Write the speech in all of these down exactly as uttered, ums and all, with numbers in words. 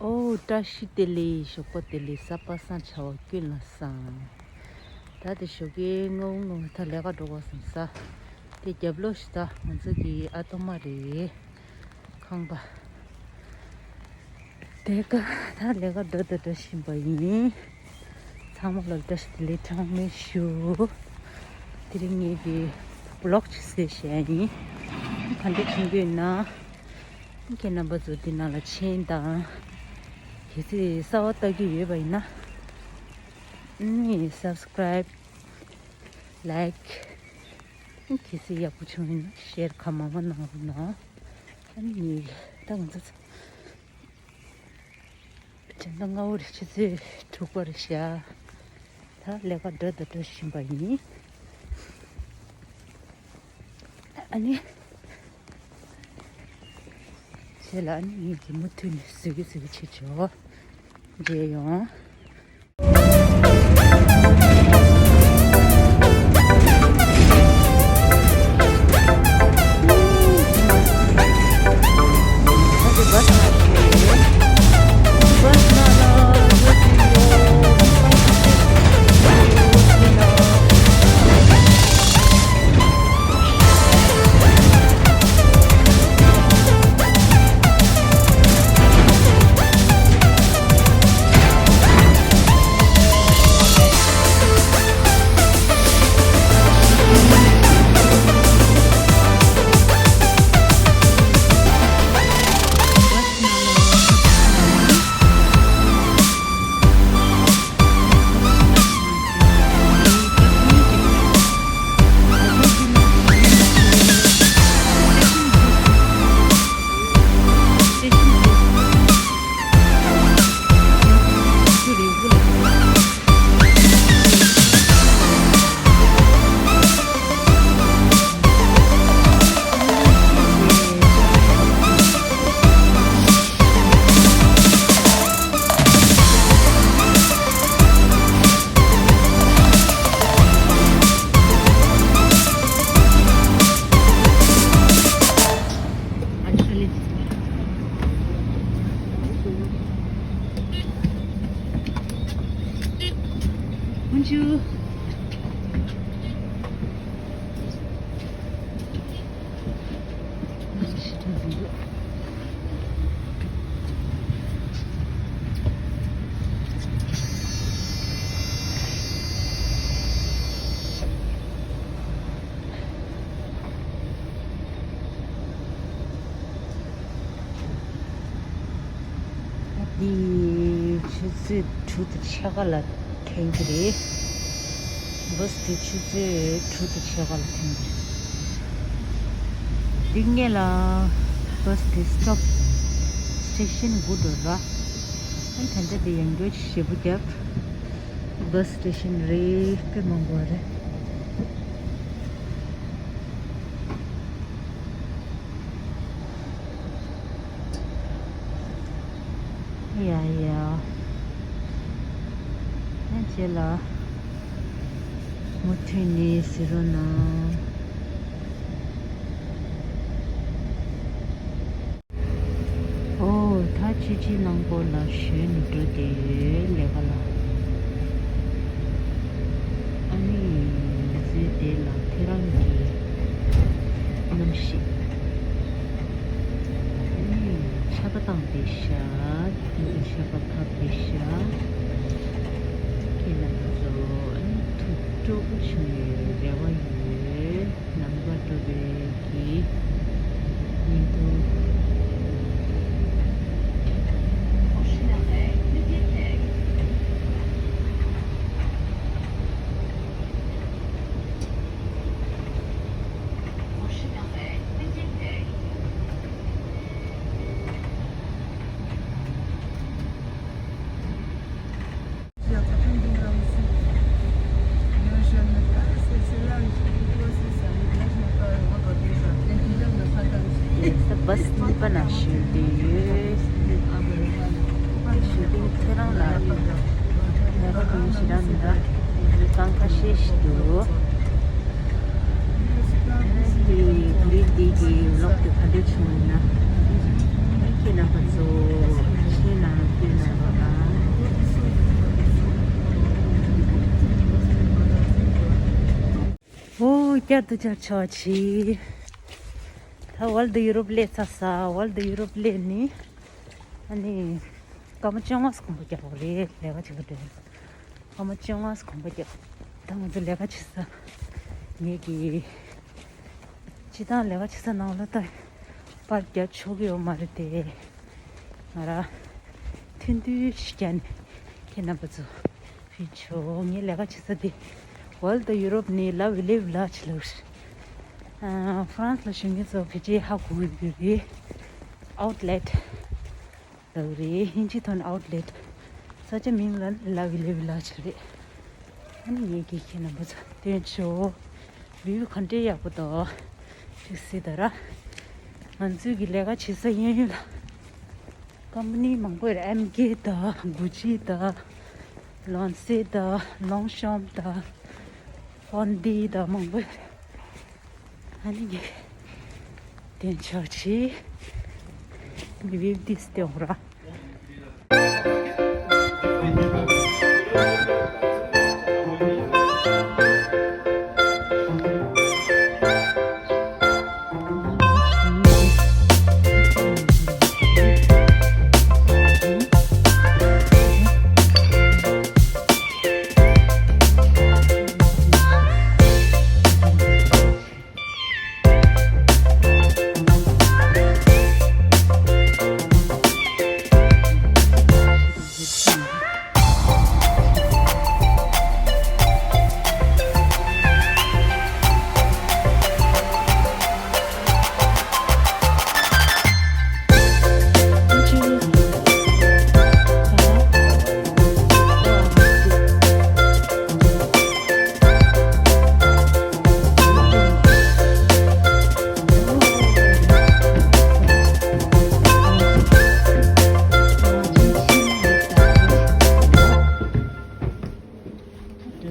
ཨོ། བཀྲ་ཤིས་བདེ་ལེགས། ཞོགས་པ་བདེ་ལེགས། གཟའ་པ་སངས། བྱ་བ་ཀུན་ལ་བཟང་། ད་དེ་ཞོགས་ཀའི་སྔ་པོ་སྔ་པོ་ད་ལས་ཀ་འགྲོ་དགོས་སོང་ས། དེ་རྒྱབ་ལོགས་ཤིག་ད་ང་ཚོ་གི་ཨ་ཐོ་མ་རེད། ཁང་པ། དེ་ཀ་ད་ལས་ཀ་འགྲོ་ད་འགྲོ་བཞིན་པ་ཡིན། ཚང་མ་ལ་བཀྲ་ཤིས་བདེ་ལེགས་གྲངས་མེད་ཞུ། དེ་རིང་ངེད་ཀྱི་བི་ལོག་ཅིག་བཟོས་བཞག་ཡིན། ག་འདྲ་བྱུང་གི་ཡོད་ན། ཁྱེད་རྣམ་པ་ཚོ་འདི་ནང་ལ་མཆན་དང་། གལ་སྲིད་གསར་པ་ལྟ་གི་ཡོད་པ་ཡིན་ན། ཨ་ནི་སབ་སི་ཀ་རའིབ། ལའིཀ། གལ་སྲིད་ཡག་པོ་བྱུང་ཡིན་ན་ཤེར་གང་མང་མང་གནང་རོགས་གནང་། ཨ་ནི་ད་ང་ཚོ་ཚོ་སྦྱིན་བདག་སྔ་པོ་རེད། ཆུ་ཚོད་དྲུག་པ་རེད་ཤག་ད་ལས་ཀ་འགྲོ་ད་འགྲོ་བཞིན་པ་ཡིན། ཨ་ནི། བྱས་ལ་ཨ་ནི་ངེད་ཀྱིས་མུ་མཐུད་ནས་བཟོས་ཀྱི་བཟོས་ཀྱི་བྱེད་ཆོག་མཇལ་ཡོང་། Bonjour. འདི་ཆུ་ཚོད་དྲུག་དང་ཕྱེད་ཀ་ལ་ཐོན་གྱི་རེད། བྷ་སི་དེ་ཆུ་ཚོད་དྲུག་དང་ཕྱེད་ཀ་ལ་ཐོན་གྱི་རེད། འདི་སྔོན་ལ་བྷ་སི་དེ་སི་ཊོབ་སི་ཊེ་ཤན་དགུ་འགྲོ་ར། ཨ་ད་ལྟ་དེ་ཡང་བསྐྱར་ཞེ་པོ་བརྒྱབ། བྷ་སི་སི་ཊེ་ཤན་རེད། དཔེ་མང་པོ་རེད། ཡ་ཡ། ཨ་ཅེ་ལ་མུ་མཐུད་ནས་གཟིགས་རོགས་གནང་། ཨོ། ད་ཕྱི་ཕྱི་ནང་སྐོར་ལ་ཞོན་ནས་འགྲོ་བསྡད་ཡོད་ལས་ཀ་ལ། ཨ་ནི་ང་ཚོའི་དེ་ལ་ཁྱེད་རང་གི་གནམ་གཤིས། ཨ་ནི་ཆར་པ་བཏང་བསྡད་ཤག་ང་ཚོ་ཆར་པ་བབས་བསྡད་ཤག་ཁྱེད་རྣམ་པ་ཚོ་ཨ་ནི་ཐུགས་སྤྲོ་པོ་བྱུང་བའི་རེ་བ་ཡོད། ནང་པ་འགྲོ་བའི་གི་ཉིན་ཐོ། ད་བྷ་སི་གཉིས་པ་ནང་ཞུགས་བསྡད་ཡོད། ཞུགས་དུས་ཁྱེད་རང་ལ་ལས་ཀ་གང་ཞིག་རག་མི་འདུག་ལས་ཀ་ཁ་ཤས་ཤིག་འདུག་དེ་དེ་དེ་གི་ལོག་དེ་ག་འདྲ་བྱུང་ཡིན་ན། ཁྱེད་རྣམ་པ་ཚོ་ཁྱེད་ནང་ བསྐྱར་དུ་བཅར་ཆོག་ཆེ། ད་ཝརལ་ཌི་ཡུ་རོབ་སླེབས་ཚར་ས། ཝརལ་ཌི་ཡུ་རོབ་སླེབས་ནི། ཨ་ནི། སྐར་མ་བཅོ་ལྔ་གོམ་པ་རྒྱག་དགོས་རེད། ལས་ཀ་བྱེད་ལ་འགྲོ་ཡིན། སྐར་མ་བཅོ་ལྔ་གོམ་པ་རྒྱག་ད་ང་ཚོ་ལས་ཀ་བྱེད་ས། ངེད་ཀྱི། སྤྱི་བཏང་ལས་ཀ་བྱེད་ས་ནང་ལ་ད། པར་རྒྱག་ཆོག་གི་ཡོད་མ་རེད་དེ། ང་རང་ཐུང་ཐུང་ཞིག་བརྒྱབ་ནས་ཁྱེད་རྣམ་པ་ཚོ་ཕུལ་ཆོག་ངའི་ལས་ཀ་བྱེད་ས་དེ་ཝརལ་ཌི་ཡུ་རོབ་ནས་ལ་ཝི་ལེ་ཝི་ལཱཇ་ལབ་རེད། ཨ། ཧྥ་རན་སི་ལ་བཞུགས་མཁན་ཚོ་ཕལ་ཆེར་ཧ་གོ་གི་ཡོད་རེད། ཨའུཊ་ལེཊ་ལབ་རེད། དབྱིན་ཇིའི་ཐོག་ནས་ཨའུཊ་ལེཊ། ས་ཆ་མིང་ལ་ལ་ཝི་ལེ་ཝི་ལཱཇ་རེད། ཨ་ནི་ངེད་ཀྱིས་ཁྱེད་རྣམ་པ་ཚོ་སྟོན་ཆོག་བིའུ་ག་འདྲའི་ཡག་པོ་འདུག་ཅིག་གཟིགས་དང་ར། ང་ཚོའི་གི་ལས་ཀ་བྱེད་ས་གཡས་གཡོན་ལ་ཀམ་པ་ནི་མང་པོ་ཡོད་རེད། ཨེམ་ཀེ་དང་གུ་ཅི་དང་ལོན་སེ་དང་ལོང་ཤོམ་དང་ཧོན་དི་དང་མང་པོ་ཡོད་རེད། ཨ་ནི་ངས་བསྟན་ཆོག་ཆེ། མི་བིབ་ཏིས་ཏེ་འོ་ར།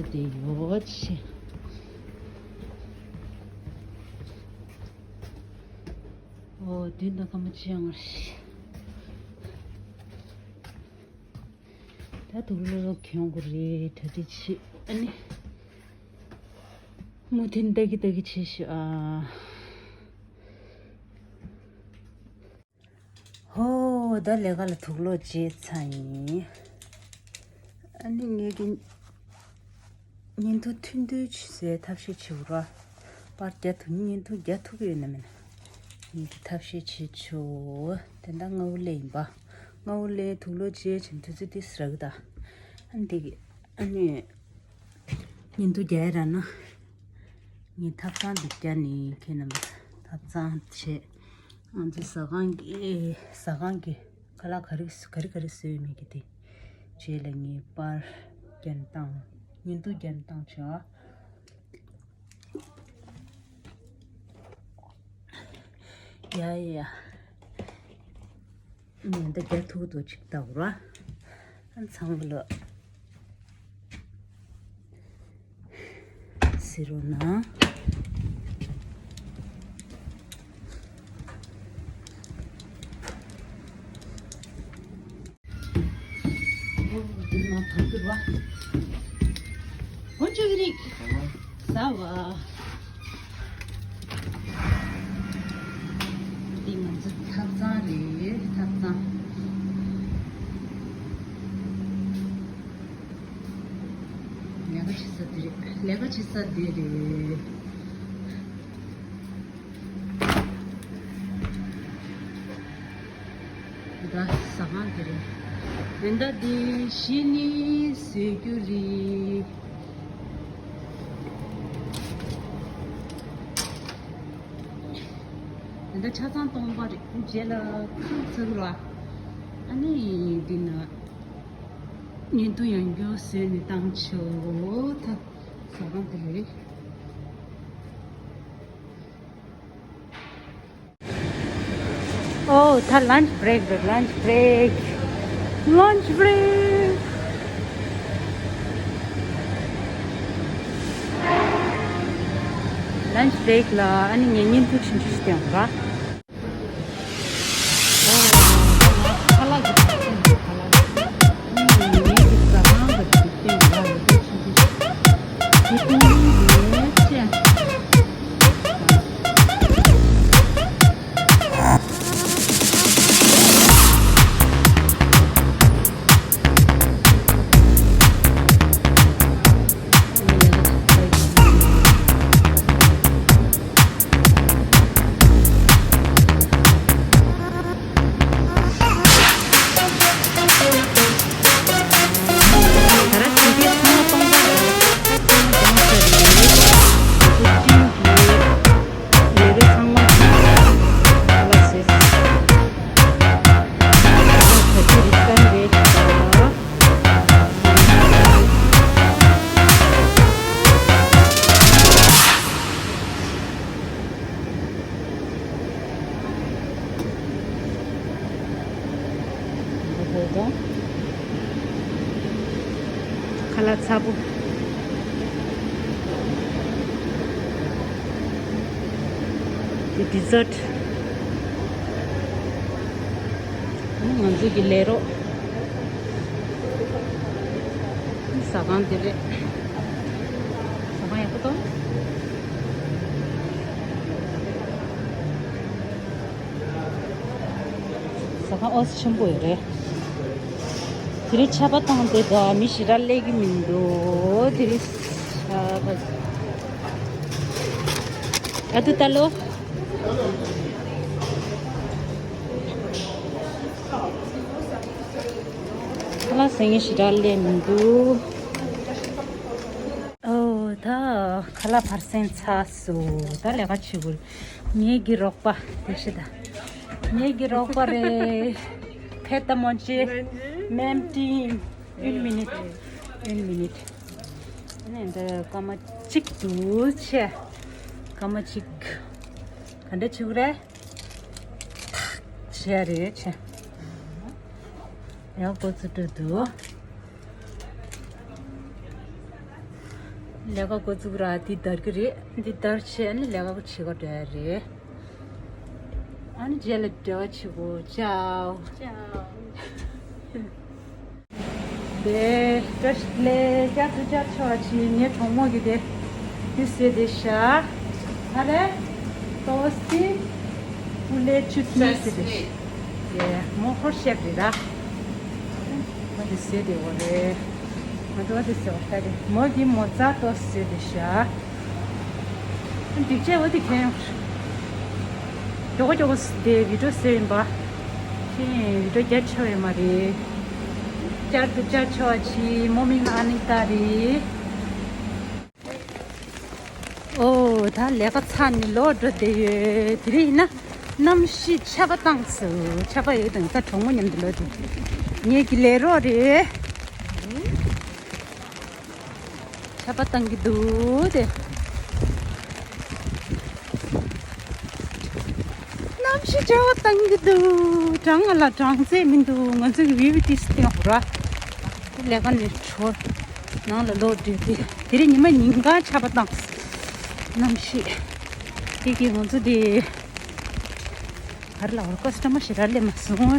འགྲོ་བསྡད་ཡོད་ཅེས། ཨོ། མདུན་དང་ཁ་མ་ཆེ་ཡང་ཞིག་ད་དུག་ལོག་གྱོན་དགོས་རེད། གྲ་སྒྲིག་བྱེད། ཨ་ནི། མུ་མཐུད་ལྟ་གི་ལྟ་གི་བྱེད་ཤོག་ཨ། ཧོ། ད་ལས་ཀ་ལ་དུག་ལོག་བརྗེས་ཚར་ཡིན། ཨ་ནི་ངེད་ཀྱི་བརྙན་ཐུང་ཐུང་ཐུང་བྱེད་སའི་ཐབས་ཤེས་བྱེད་དགོས་ར། པར་རྒྱག་ཐུབ། བརྙན་ཐུང་རྒྱག་ཐུབ་ཀྱི་ཡོད་ན་མེད་ན། ངེད་ཀྱི་ཐབས་ཤེས་བྱེད་ཆོག་དེ་འདྲ་སྔ་པོ་སླེབས་ཡིན་པ། སྔ་པོ་སླེབས་དུག་ལོག་བརྗེས་བྱས་དུས་ཚོད་དེ་ཟ་གི་ད། ཨ་ནི་དེ་གི། ཨ་ནི། བརྙན་ཐུང་རྒྱག་ཡ་རག་ན། ངས་ཐབ་ཚང་འདི་བརྒྱབ་ནས་ཁྱེད་རྣམ་པ་ཐབ་ཚང་བྱས། ང་ཚོའི་ཟ་ཁང་གི་ཟ་ཁང་གི་ཁ་ལག་ག་རེ་ག་རེ་ག་རེ་བཟོས་ཡོད་མེད་ཀྱི་དེ། རྗེས་ལ་ངས་པར་བརྒྱབ་བཏང་། བརྙན་ཐུང་བརྒྱབ་བཏང་བྱས། ཡ་ཡ། ཉེན་བརྡ་རྒྱག་ཐུབ་ཐུབ་ཅིག་བཏང་ར། ཨ། ཚང་མ་ལ་གཟིགས་རོགས་གནང་། འདི་ནང་ཐང་གི་ར། འོ་ཅོ་གི་རིགས། ཟ་བ། འདི་ང་ཚོ་ཐབ་ཚང་རེད། ཐབ་ཚང་། ལས་ཀ་བྱེད་ས་འདི་རེད། ལས་ཀ་བྱེད་ས་འདི་རེད། འདི་ཟ་ཁང་འདི་རེད། འདི་འདྲ་འདི་གཞི་ནི་བཟོ་རྒྱུ་རེད། འདི་འདྲ་ཆ་ཚང་སྟོང་པ་རེད། རྗེས་ལ་ཁང་ཚུགས་ར། ཨ་ནི་འདི་ན་བརྙན་ཐུང་ཡང་བསྐྱར་བཟོས་ནས་བཏང་ཆོག་ད་ཟ་ཁང་འདི་རེད། ཨོ། ད་ལན་ཆི་བྷི་རེག་རེད། ལན་ཆི་བྷི་རེག་ལན་ཆི་བྷི་རེག་ལན་ཆི་བྷི་རེག་ལ་ཨ་ནི་ངས་བརྙན་ཐུང་ཆུང་ཆུང་ཞིག་སྟོན་གོ། ཨོ། ཁ་ལག་གི་ཁ་ལག་གི་ཨ་ནི་ངས་ཟ་ཁང་གི་སྟོན་གོ། ལ་ཡོད་ཆུང་ཆུང་ཞིག་དེ་སྟོན་གོ་ཅེས། ཁ་ལག་ཚ་པོ། འདི་ཌི་ཟར་ཊི། ང་ཚོ་གི་ལས་རོགས། ཟ་ཁང་འདི་རེད། ཟ་ཁང་ཡག་པོ་འདུག་ཟ་ཁང་ཨོ་ཆེན་པོ་ཡོད་རེད། དེ་རིང་ཆར་པ་བཏང་སྟེ་ད་མི་ཞེ་དྲག་སླེབས་ཀྱི་མི་འདུག་དེ་རིང་ཆར་པ། ཨ་ཏུ་ད་ལོ། ཁ་ལག་ཟ་མཁན་ཞེ་དྲག་སླེབས་མི་འདུག་ཨོ་ད་ཁ་ལག་བར་གསེང་ཚར་སོང་། ད་ལས་ཀ་བྱེད་དགོས། ངེད་ཀྱི་རོགས་པ་དེ་ཤི་ད། ངེད་ཀྱི་རོགས་པ་རེད། ཕེ་ཏ་མོན་ཅི། མེམ་ཏིང་། Une minute. Une minute. ཨ་ནི་འདི་སྐར་མ་གཅིག་ཏུ་ཆེ། སྐར་མ་གཅིག་ག་འདྲ་བྱེད་དགོས་རེད། ཐག་བྱས་རེད་ཆེ། ཡང་ཀོ་ཚུ་ཏུ་དུ། ལས་ཀ་འགོ་བཙུགས་ར་འདི་དར་གི་རེད། འདི་དར་བྱས་ནས་ལས་ཀ་བྱེད་ག་འགྲོ་ཡ་རེད། ཨ་ནི་རྗེས་ལ་འབྲེལ་བ་བྱེད་དགོས། ཅའོ། ཅའོ། དེ་བཀྲ་ཤིས་བདེ་ལེགས། བསྐྱར་དུ་བསྐྱར་ཆེ་བ་ཕྱིན། ངའི་གྲོགས་མོ་གི་དེ་དེ་ཟེར་དེ་ཤ། ཨ་རེ། ཏོ་སི་ཏི། པུ་ལེ་ཅུ་ཏི་ཟེར་དེ་ཤ། དེ་མོ་ཧོར་ཤེབ་རེད་ད། མོ་དེ་ཟེར་དེ་འོ་རེད། ང་ཚོ་དེ་ཟེར་བ་ཤ་རེད། མོ་གི་མོ་ཙ་ཏོ་ཟེར་དེ་ཤ། འགྲིག་ཆེ་བ་དེ་ཁྱེད། མགྱོགས་མགྱོགས་དེ་བི་ཌིའོ་ཟེར་ཡིན་པ། ཁྱེད་བི་ཌིའོ་རྒྱ་ཆེ་བ་ཡོད་མ་རེད། བསྐྱར་དུ་བསྐྱར་ཆེ་བ་ཕྱིན། མོ་མིང་ལ་ཨ་ནི་ཏཱ་རེད། ཨོ་ད་ལས་ཀ་ཚར་ནས་ལོག་འགྲོ་བསྡད་ཡོད། དེ་རིང་ཡིན་ན་གནམ་གཤིས་ཆར་པ་བཏང་སོང་། ཆར་པ་ཡོད་དང་ད་གྲོགས་མོ་མཉམ་དུ་ལོག་འགྲོ། ངེད་ཀྱི་ལས་རོགས་རེད། ཆར་པ་བཏང་གི་འདུག་དེ། གནམ་གཤིས་ཆར་པ་བཏང་གི་འདུག་གྲང་ང་ལ་གྲང་ཚད་མི་འདུག་ང་ཚོ་གི་བི་བི་ཏི་སི་སྟེང་འོ་ར། ལས་ཀ་ནས་གྲོལ། ནང་ལ་ལོག་འགྲོ་དེ། དེ་རིང་ཉི་མ་ཉིན་གང་ཆར་པ་བཏང་། གནམ་གཤིས། དེ་གི་ང་ཚོ་དེ། ག་རེ་ལ་འོ་ཀ་སི་ཊ་མར་ཞེ་དྲག་སླེབས་མ་སོང་།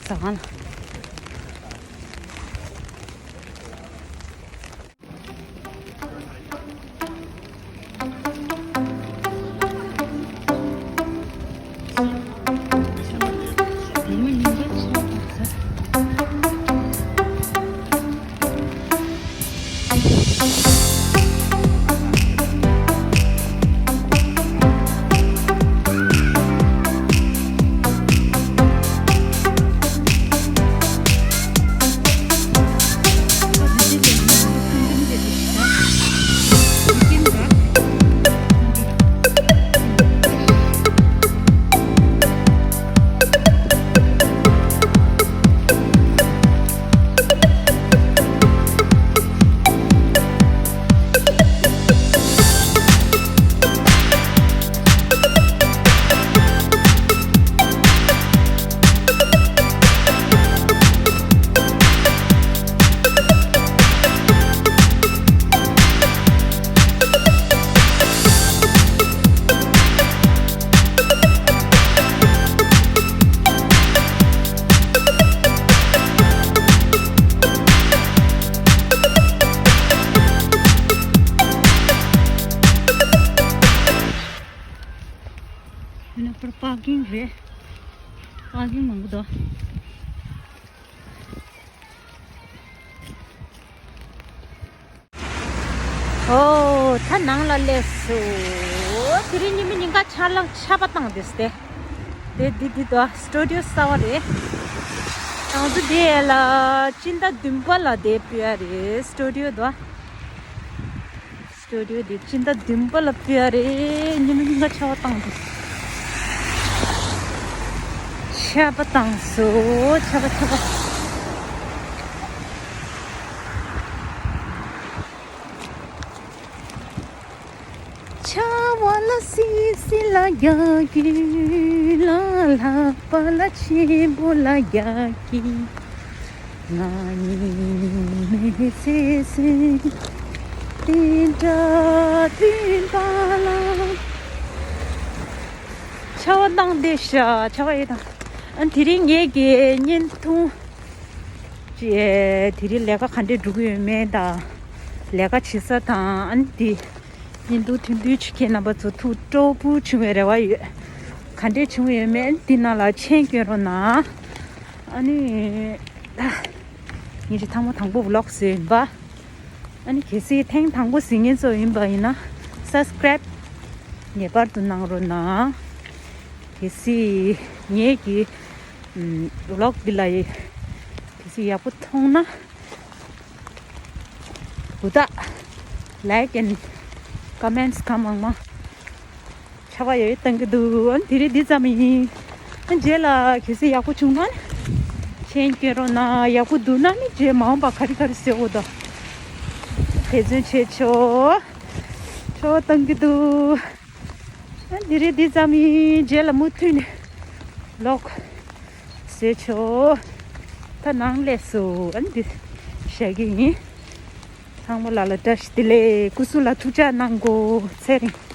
ཟ་ཁང་ལ། ཡིན་ན་པར་པར་ཀིང་རེད། པར་ཀིང་མང་པོ་འདུག་ཨོ། ད་ནང་ལ་སླེབས་སོང་། དེ་རིང་ཉི་མ་ཉིན་གང་ཆར་ལ་ཆར་པ་བཏང་དེ་སྟེ། དེ་འདི་འདི་དོ་སི་ཊུ་ཌི་ཡོ་གསར་པ་རེད། ང་ཚོ་དེ་ལ་སྤྱི་ཟླ་བདུན་པ་ལ་དེ་ཕུལ་ཡ་རེད། སི་ཊུ་ཌི་ཡོ་དོ། སི་ཊུ་ཌི་ཡོ་དེ་སྤྱི་ཟླ་བདུན་པ་ལ་ཕུལ་ཡ་རེད། ཉི་མ་ཉིན་གང་ཆར་པ་བཏང་དེ། ཆར་པ་བཏང་སོང་། ཆར་པ་ཆར་པ། ཆར་པ་ལ་སི་སི་ལ་རྒྱག་གི། ལ་ལྷག་པ་ལ་ཆེན་པོ་ལ་རྒྱག་གི། ང་ཉིད་མི་ཚེ་ཟིན་དེ་འདྲ་དེ་འདྲ་ལ། ཆར་པ་བཏང་བསྡད་ཤག་ཆར་པ་ཡེ་དང་། ཨ་དེ་རིང་ངེད་ཀྱི་བརྙན་ཐུང་ཅེས་དེ་རིང་ལས་ཀ་ག་འདྲས་འགྲོ་གི་ཡོད་མེད་དང་། ལས་ཀ་བྱེད་ས་དང་། ཨ་ནི་དེ་བརྙན་ཐུང་ཐུང་ཐུང་ཅིག་ཁྱེད་རྣམ་པ་ཚོ་ཐུགས་སྤྲོ་པོ་བྱུང་བའི་རེ་བ་ཡོད། ག་འདྲས་བྱུང་ཡོད་མེད་ཨ་ནི་དེ་ནང་ལ་མཆན་སྐྱོན་རོགས་གནང་། ཨ་ནི་ད་ངེད་ཀྱི་ཐེངས་མ་དང་པོ་ཝི་ལོག་བཟོས་ཡིན་པ། ཨ་ནི་གལ་སྲིད་ཐེངས་དང་པོ་གཟིགས་མཁན་ཚོ་ཡིན་པ་ཡིན་ན་སབ་སི་ཀེ་རེབ་ངེས་པར་དུ་གནང་རོགས་གནང་། གལ་སྲིད་ངེད་ཀྱི་ཝི་ལོག་འདི་ལ་ཡི་གལ་སྲིད་ཡག་པོ་མཐོང་ན་ཧུར་ཐག་ལའིཀ་ཨེན་ཀོ་མེན་ཊི་གང་མང་མང་། ཆར་པ་ཡོད་བཏང་གི་འདུག་ཨ་ནི་དེ་རིང་འདི་ཙམ་ཡིན། ཨ་རྗེས་ལ་གལ་སྲིད་ཡག་པོ་བྱུང་ན་ནི་མཆན་སྐྱོན་རོགས་གནང་། ཡག་པོ་འདུག་ན་ནི་རྗེས་མ་འོངས་པ་ག་རེ་ག་རེ་བཟོ་དགོས་དང་འབད་བརྩོན་བྱེད་ཆོག་ཆར་པ་བཏང་གི་འདུག་ཨ་ནི་དེ་རིང་འདི་ཙམ་ཡིན། རྗེས་ལ་མུ་མཐུད་ནས་ཝི་ལོག་བཟོས་ཆོག་ད་ནང་སླེབས་སོང་། ཨ་ནི་འདི་བཞག་གི་ཡིན། ཚང་མ་ལ་ལ་བཀྲ་ཤིས་བདེ་ལེགས། སྐུ་གཟུགས་ལ་ཐུགས་ཅག་གནང་དགོས། ཚེ་རིང་།